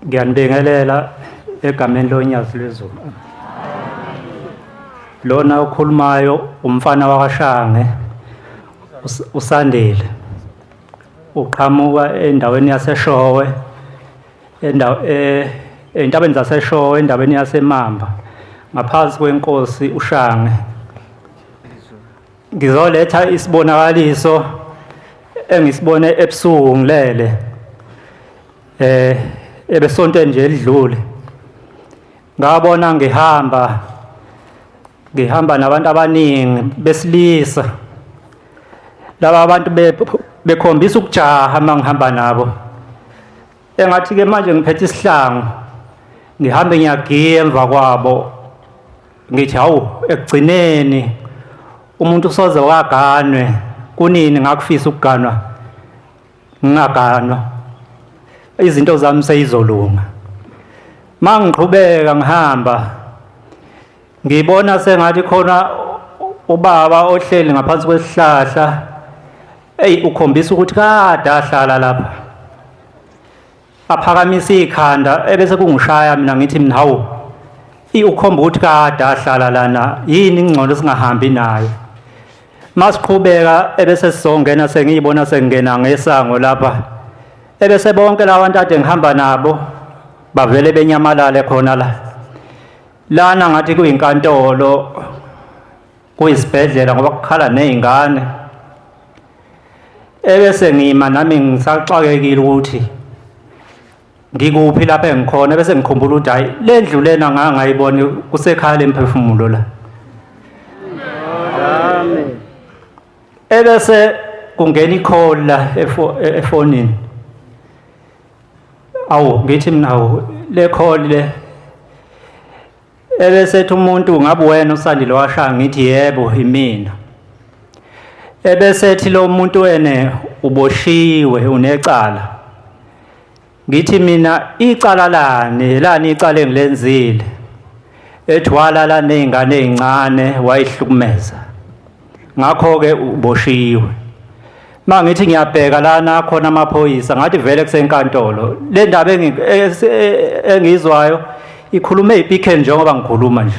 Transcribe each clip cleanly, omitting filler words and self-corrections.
Ngiyanibingelela egameni loNyazi lwezulu. Lona okhulumayo umfana wakwaShange uSandile. Uqhamuka endaweni yaseShowe endawo entabeni zaseShowe endaweni yaseMamba ngaphansi kwenkosi uShange. Ngizoletha isibonakaliso engisibone ebusuku ngilele. Ebesontweni nje elidlule. Ngabona ngihamba ngihamba nabantu abaningi besilisa. Laba abantu bekhombisa ukujaha uma ngihamba nabo. Engathi ke manje ngiphethe isihlangu ngihambe ngiyagiya emva kwabo ngithi hawu ekugcineni umuntu usoze waganwe kunini ngakufisa ukuganwa ngingaganwa izinto zami seyizolunga mangiqhubeka ngihamba ngibona sengathi khona ubaba ohleli ngaphansi kwesihlahla eyi ukhombisa ukuthi kade ahlala lapha aphakamisa ikhanda ebese kungishaya mina ngithi mina hawu ukhomba ukuthi kade ahlala lana yini ingcono singahambi naye masiqhubeka ebese sizongena sengiyibona sengingena ngesango lapha ebese bonke labantu ade ngihamba nabo bavele benyamalale khona la lana ngathi kuyinkantolo kuyisibhedlela ngoba kukhala nezingane ebese ngima nami ngisaxakekile ukuthi ngikuphi lapha engikhona bese ngikhumbula ukuthi hayi le ndlu lena ngangayiboni kusekhaya lemphefumulo la. Amen. Ebese kungena i-call la efonini. Awu ngithi mina awu le call le ebese ethi umuntu ngabe wena uSandile washaya ngithi yebo imina. Ebese ethi lo muntu wene uboshiwe unecala. Ngithi mina icala lani lani icala engilenzile ethi walala nezingane ezincane wayihlukumeza ngakho ke uboshiwe mangithi ngiyabheka lana khona amaphoyisa ngathi vele kusenkantolo le ndaba engizwayo ikhulume ipiken njengoba ngikhuluma nje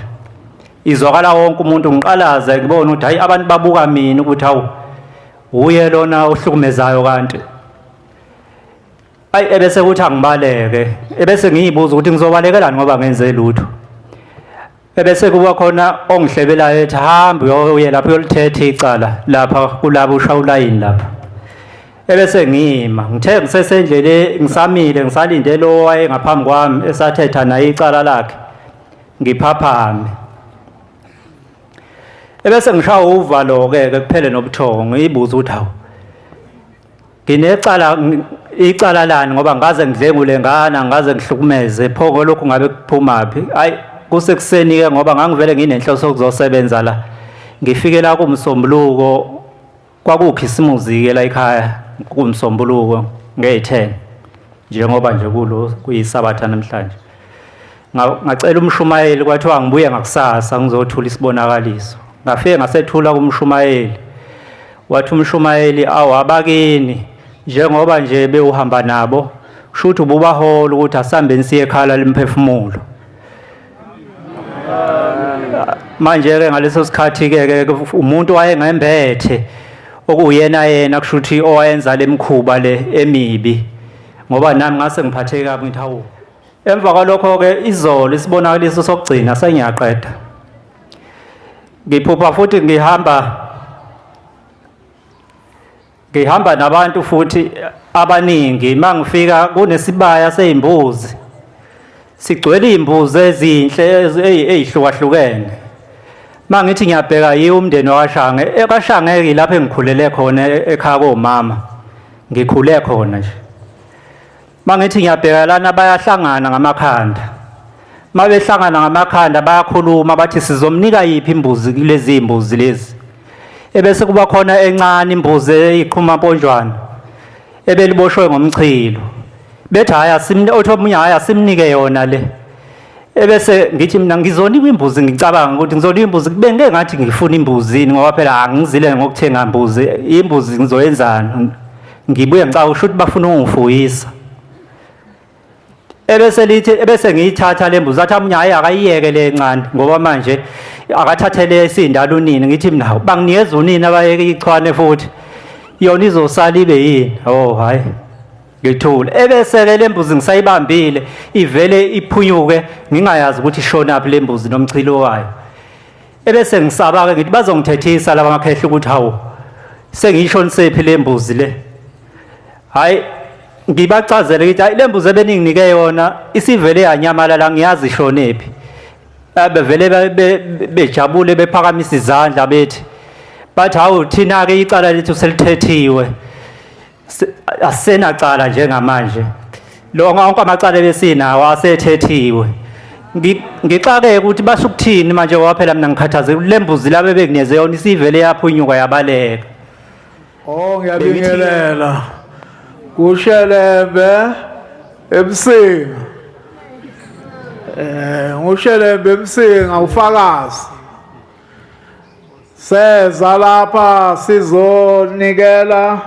izwakala wonke umuntu ngiqalaza ngibona ukuthi hayi abantu babuka mina ukuthi hawu uye lona ohlukumezayo kanti Ayi ebese kuthi angibaleke ebese ngiyibuza ukuthi ngizobalekelani ngoba ngenze lutho. Ebese kuba khona ongihlebelayo ethi hamba uye lapho uyolithetha icala lapha kulabo ushaya ulayini lapha. Ebese ngima ngithe ngisesendleleni ngisamile ngisalinde lo wayengaphambi kwami esathetha naye icala lakhe ngiphaphame. Ebese ngishaya uvalo ke ke kuphele nobuthongo ngiyibuza ukuthi hawu Nginecala icala lani ngoba ngaze ngidlengule ngana ngaze ngihlukumeze pho lokhu ngabe kuphumaphi hayi kusekuseni ke ngoba ngangivele nginenhloso yokuzosebenza la ngifike la kumsombuluko kwakukhisimuzi ke la ekhaya kumsombuluko ngeyi-10 njengoba nje kulo kuyisabatha namhlanje ngacela umshumayeli kwathiwa ngibuye ngakusasa ngizothula isibonakaliso ngafike ngasethula kumshumayeli Wathi umshumayeli awu abakini njengoba nje bewuhamba nabo shuthi ububahola ukuthi asambeni siye ekhala lemphefumulo. Manje ke ngaleso sikhathi ke umuntu wayengembethe okuyena yena kushuthi owayenza lemkhuba le emibi ngoba nami ngase ngiphatheke kabi ngithi hawu emva kwalokho ke izolo isibonakaliso sokugcina sengiyaqeda Ngiphupha futhi ngihamba ngihamba nabantu futhi abaningi mangifika kunesibaya sezimbuzi sigcwele izimbuzi ezinhle ezihlukahlukene mangithi ngiyabheka yiwo umndeni wakwaShange ekwaShange lapho engikhulele khona ekhaya komama ngikhule khona nje Mangithi ngiyabheka lana bayahlangana ngamakhanda. Mabehlangana ngamakhanda bayakhuluma bathi sizomnika yiphi imbuzi kulezi imbuzi lezi. Ebese kuba khona encane imbuzi eyiqhuma mponjwana ebeliboshwe ngomchilo. Bethi hayi asimnike othi omunye hayi asimnike yona le. Ebese ngithi mina ngizonikwa imbuzi ngicabanga ukuthi ngizonikwa imbuzi kube ngeke ngathi ngifuna imbuzi ngoba phela angizile ngokuthenga imbuzi imbuzi ngizoyenzani ngibuye ngicabanga usho ukuthi bafuna ukungifuyisa. Ebese lithi ebese ngiyithatha le mbuzi athi amunye hayi akayiyeke le encane ngoba manje akathathe le esindala unini ngithi mina hawu banginikeza unini abayeke ichwane futhi yona izosala ibe yini oh hayi ngithule ebese-ke le mbuzi ngisayibambile ivele iphunyuke ngingayazi ukuthi ishonaphi le mbuzi nomchilo wayo ebese ngisaba-ke ngithi bazongithethisa laba makhehla ukuthi hawu sengiyishonisephi le mbuzi le hayi ngibachazele ngithi hayi le mbuzi ebeninginike yona isivele yanyamalala ngiyazi ishonephi bevele bejabule bephakamisa izandla bethi bathi hawu thina-ke icala lethu selithethiwe Asenacala njengamanje. Lo wonke amacala ebesinawo asethethiwe. Ngixakeke ukuthi basho ukuthini manje ngoba phela mina ngikhathazekile le mbuzi laba ebengineze yona isivele yaphunyuka yabaleka. Oh ngiyabingelela. Kushelembe eMsinga. Eh ngushelembe eMsinga ufakazi. Seza lapha sizonikela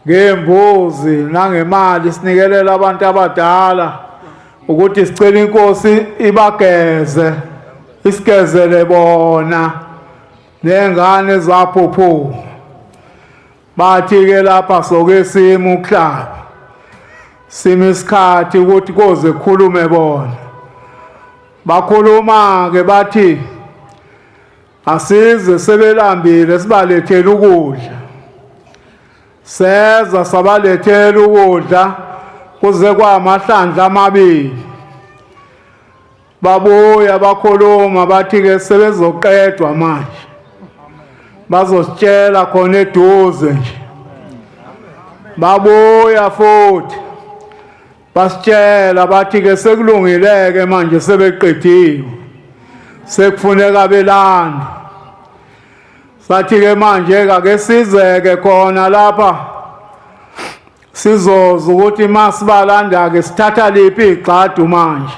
ngembuzi nangemali sinikelela abantu abadala ukuthi sicela inkosi ibageze isigezele bona nengane zaphuphu bathi ke lapha soke sima ukuhlaba sima isikhathi ukuthi koze kukhulume bona bakhuluma ke bathi asize sebelambile sibalethele ukudla seza sabalethela ukudla kuze kwamahlandla amabili babuya bakhuluma bathi ke sebezoqedwa manje bazositshela khona eduze nje babuya futhi basitshela bathi ke sekulungileke manje sebeqediwe sekufuneka belanda sathi ke manje ake sizeke khona lapha sizoza ukuthi masibalanda ke sithatha liphi igxadu manje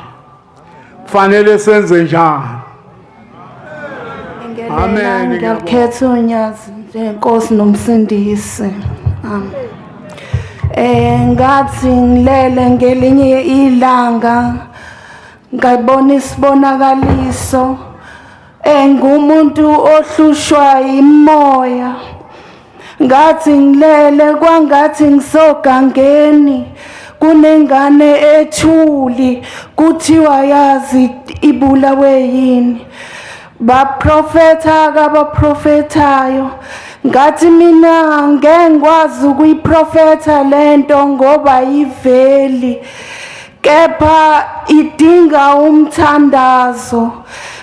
kufanele senze njani. Amen. Ngiyakhetha unyazi njengenkosi nomsindisi. Amen. Eh ngathi ngilele ngelinye ilanga ngayibona isibonakaliso engumuntu ohlushwa imoya ngathi ngilele kwangathi ngisogangeni kunengane ethuli kuthiwa yazi ibulawe yini baprofetha kabaprofethayo ngathi mina ngeke ngikwazi ukuyiprofetha lento ngoba iveli kepha idinga umthandazo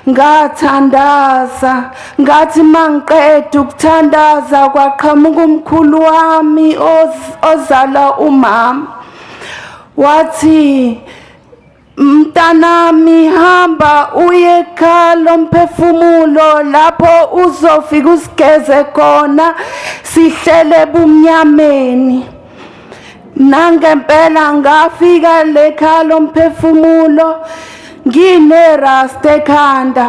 ngathandaza ngathi mangiqeda ukuthandaza kwaqhamuka umkhulu wami ozala umama wathi mntanami hamba uye ekhaya lomphefumulo lapho uzofika usigeze khona sihlele ebumnyameni Nangempela ngafika lekhaya lomphefumulo nginerasta ekhanda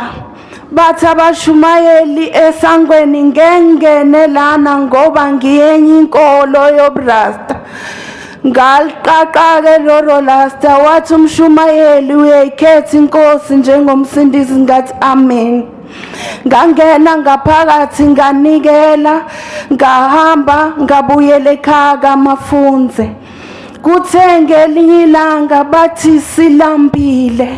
bathi abashumayeli esangweni ngengene lana ngoba ngiyenye inkolo yoburasta ngaliqaqa-ke lolo rasta wathi umshumayeli uyayikhetha inkosi njengomsindisi ngathi amen ngangena ngaphakathi nganikela ngahamba ngabuyela ekhaya kamafunze kuthe ngelinye ilanga bathi silambile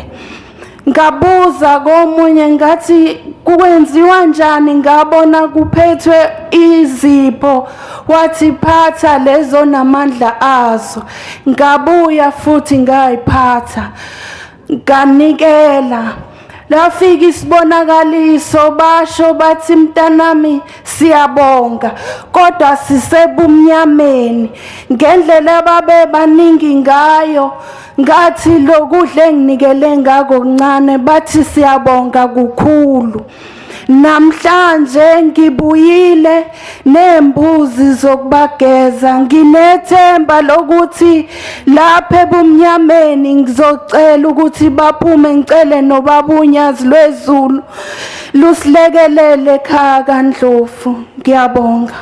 ngabuza komunye ngathi kwenziwa njani ngabona kuphethwe izipho wathi phatha lezo namandla azo ngabuya futhi ngayiphatha nganikela lafika isibonakaliso basho bathi mntanami siyabonga kodwa sisebumnyameni ngendlela ababe baningi ngayo ngathi lokudla enginikele ngako kuncane bathi siyabonga kukhulu Namhlanje ngibuyile nembuzi zokubageza nginethemba lokuthi lapha ebumnyameni ngizocela ukuthi baphume ngicele nobaba uNyazi lwezulu lusilekelele ekhaya kaNdlovu ngiyabonga.